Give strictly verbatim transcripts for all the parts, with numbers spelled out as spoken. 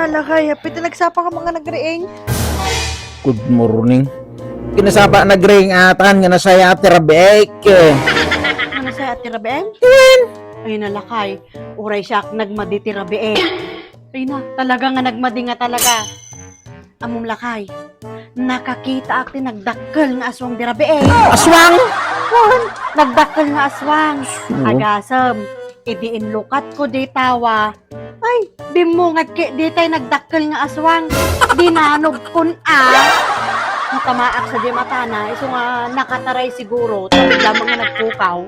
Lakay, happy ta nagsapa ka mga nagriing. Good morning. Kinasapa nagriing atan nga nasayaat ti rabiek. Ano sa ati rabieng? Ay na, lakay. Uray siak nagmadi ti rabiek. Ay na, talaga nga nagmadi nga talaga. Ammom, lakay, nakakitaak ti nagdakkel nga aswang di rabii. Aswang? Wen, nagdakkel nga aswang. Oo. Agasem, idi inlukatko di tawa, ay, bimmungad ket ditay nagdakkel nga aswang. Dinanogkon a. Natamaak sa di matana, isu nga nakataray siguro, tawid lamang nga nagpukaw.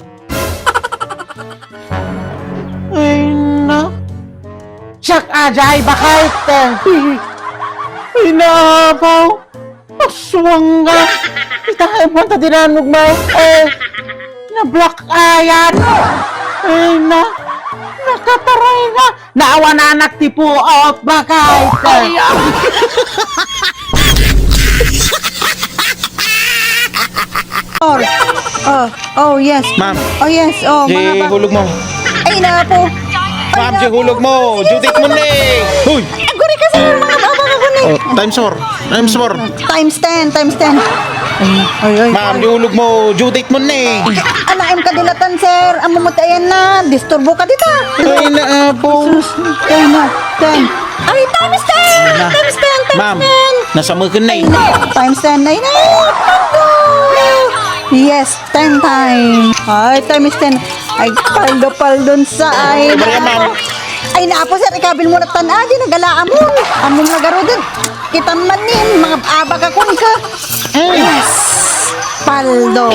Ay na. Siak a jay bakay te. Ay na, abaw. Aswang nga. Itaem man ta dinanog mo. Eh, na-black eye-an. Ay na. Nakataray na. Naawananak ti puot bakay te. Ay, ah. Or, oh, oh, yes. Ma'am. Oh, yes. Oh, di mga ba- hulog mo. Ay, na po. Ma'am, di hulog mo. Due date mo ni. Hoy! Aguri ka, sir. Mga baba ka ko ni. Oh, times four. Times four. Times ten, times ten. Ay, ay, ay. Ma'am, di hulog mo. Due date mo ni. Anaem kadulatan, sir. Ammom ta ayan na. Disturbo ka dita. Ay, na po. Sus, ten na. Ten. Ay, times ten! Times ten! Times ten! Ma'am, nasameken na eh. Ay, na, times ten na, ay, na, paldo! Yes, ten time. Ay, times ten. Ay, paldo, paldon sa, ay, Maria, ma'am. Ay, na po, sir, ikabil mo na tan-, ah, di nagala, amon. Amon nga garuden. Kita man ni, mga abak ako, ika. Yes! Paldo.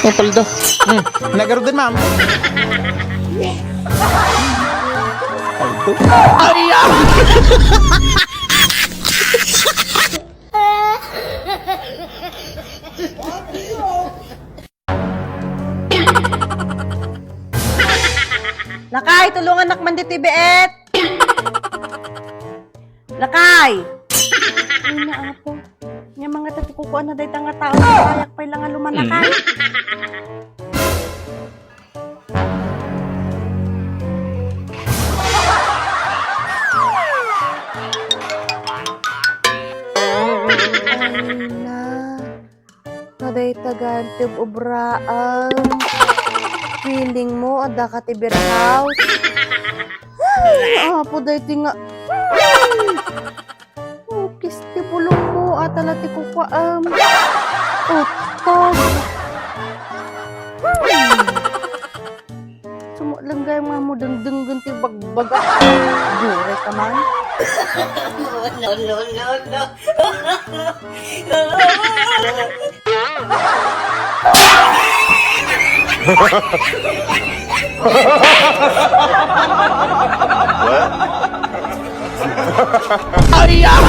Oh, paldo. Hmm. Nagaruden, ma'am. Paldo. Ay, ah! Lakay, tulungannak man ditoy biit. Lakay! Ay, na, apo. Nya, mga tati, kukuan na dayta nga tao. Ayak pay lang nga lumanakay. Ay, na. Kadayta gayam ti ub-obraan. Feeling mo, adda ka ti beer house? Ay, apo, daytoy nga. Ukis ti bulong mo, ata la ti kukuaam. Utog. Sumuleng gayam nga mo dengdenggen ti bagbaga. Gure ka man. No, no, no, no. Ay, ah!